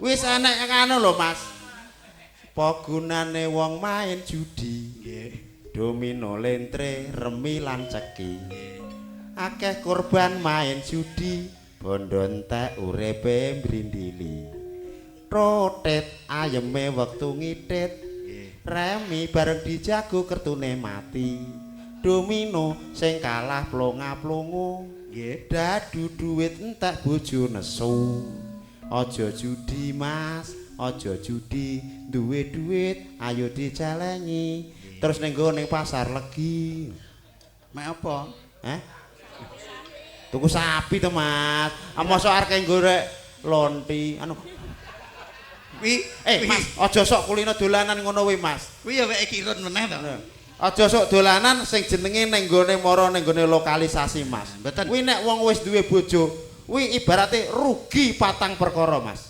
Wis enek ngono lho, Mas. Apa gunane wong main judi? Nggih. Domino, lentre, remi lan ceki. Akeh korban main judi, bondo entek uripe mbrindili. Trotet ayeme wektu ngitit. Remi bareng dijago kertune mati. Domino sing kalah plonga-plongo. Nggih. Dadu duit entek bojo nesu. Aja judi, Mas, aja judi, duwe duit ayo dicelengi. Terus ning nggo ning pasar Legi. Mek apa? Hah? Tuku sapi to, Mas. Ah, mosok arep golek lonti anu. Wi, Eh, Mas, aja sok kulino dolanan ngono kuwi, Mas. Kuwi ya weke kirun meneh to. Aja sok dolanan sing jenenge ning gone mara ning gone lokalisasi, Mas. Mboten. Kuwi nek wong wis duwe bojo, kuwi ibarate rugi patang perkara, Mas.